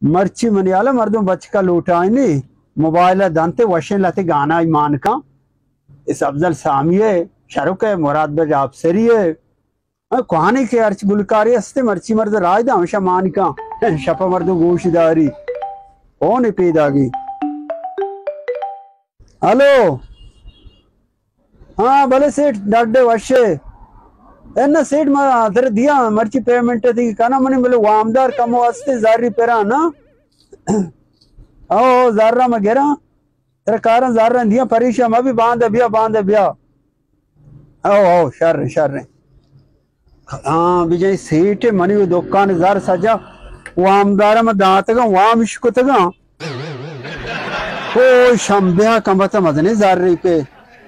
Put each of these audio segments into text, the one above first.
مرچی منی حالا مردم بچکا لوٹائنی، موبائل دنتے وشیں لتے گانا مان کن۔ اس افضل سامی ہے، شاہ رخ ہے، مراد بج آپسری ہے۔ ہاں، کوہانی کہ ہرچ گلکاری ہستے، مرچی مرد راج دا ہمیشہ مان کن۔ شپا مردم گوش داری۔ کون پیداگی؟ ہلو۔ ہاں، بلے سیٹ ڈڈے وشے۔ اے نہ سیٹ، ما ترا دیا مرچی پیمنٹ دی کنا، منی بلے وامدار کمو ہستے زاری پرا نا۔ او، زارا ما گرا۔ ترا کاراں زراں دیاں، پریشان مبی، باندا بیا، باندا بیا۔ او، او، شر، شر۔ ہاں، بجائیں سیٹ منی و دکان زر سجا وامدار ما داتگاں، وام اش کتگاں۔ او، شمبے ء کمبت مزنیں زر ریپے۔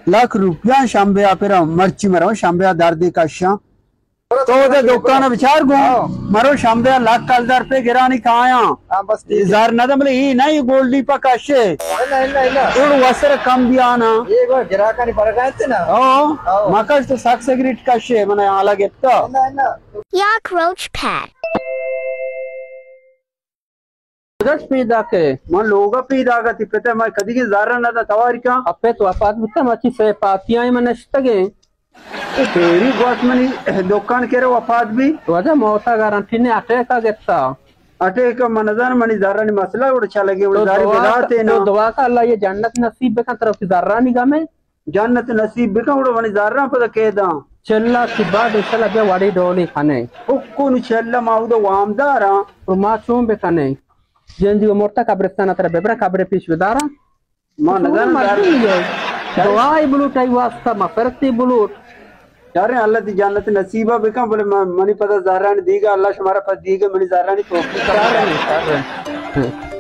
لکھ روپیہ شمبے ء پرا مرچی مرا شمبے ء دردے کشاں۔ تو دے دکان بچار گوں، ہاں۔ مرو شمبے لک کلدار پہ گرانی کایاں۔ ہاں، بس ٹھیک ہے۔ زر نہ دم لے، ای نہ، ای گولڈی پا کشے۔ اللہ، اللہ، اللہ۔ اڑ وسر کم بیانا۔ یہ گو گراکانی فرق ہے نا۔ ہاں، ہاں۔ مکش تو سک سگریٹ کشے، من حالا گپتا۔ اللہ، اللہ۔ یک روچ پد۔ کجاش پیداک ئے؟ من لوگ ء پیداک ء، تئی پت ء من کدیگیں زر ء نہ داں، تواری کن۔ ء پت وفات بوتہ، مرچی سے پاتیاں من نشتگیں۔ اے پیری گوات منی دکان کرا وفات بی۔ واجہ موت ء گارنٹی نے، اٹیک ء گپتا۔ اٹیک ء من نزان، منی زرانی مسئلہ گڑا چلگے، گڑا تو زاری دعا، بداتے تو نا۔ دعا کن اللہ یہ جنت نصیب بکن، ترا وتی زرانی گم ہے۔ جنت نصیب بکن، گڑا منی زراں پدا کیداں۔ چل لاکھ بعد انشاءاللہ بیا وڑی ڈولی کنے۔ حکم چل ما اودا وامداراں۔ اور ما چون بکنے؟ جندی و مرتا قبرستان ترا ببرا، قبر پیش بدارا۔ ما تو نزاناں مردم زر۔ یہ۔ دعائی بلوٹ، ای واسطہ مغفرتی بلوٹ۔ یاریں اللہ تی جنت نصیبہ بکن، بلے من، منی پدا زرانی دیگا، اللہ شمارا پدا دیگا، منی زرانی توفیق۔ شر ہے، شر ہے۔